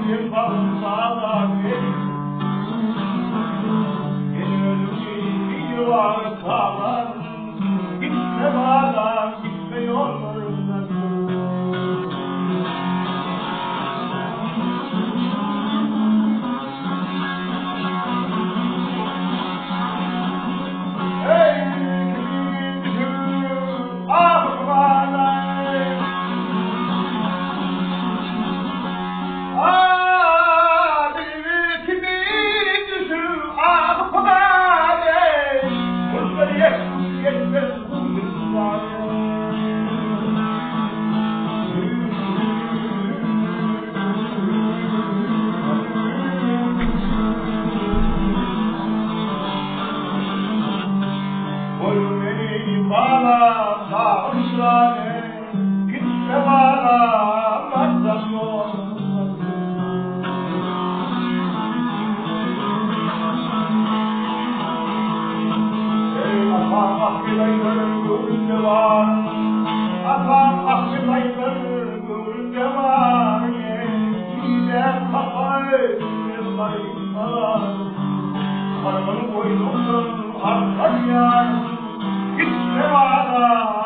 Diýen bagtym sazan ey. Men özümi biwagt talan, Gitme balam, gitme ýollarymdan. Eý, kimin düşüp, ahy-hywalaý. Ah, kimin düşüp, ahy-hywalaý. Gullar ýetmez guýulmaga. Goý meni balam bagyşlany, Gitme balam barsam ýolundan. Eý atam akylaýdyr göwnünde bar, Atam akylaýdyr göwnünde bar, Diýdä tapaý bir garyp balam, Gargyn goýnuňdan arkan ýarym, Gitme balam.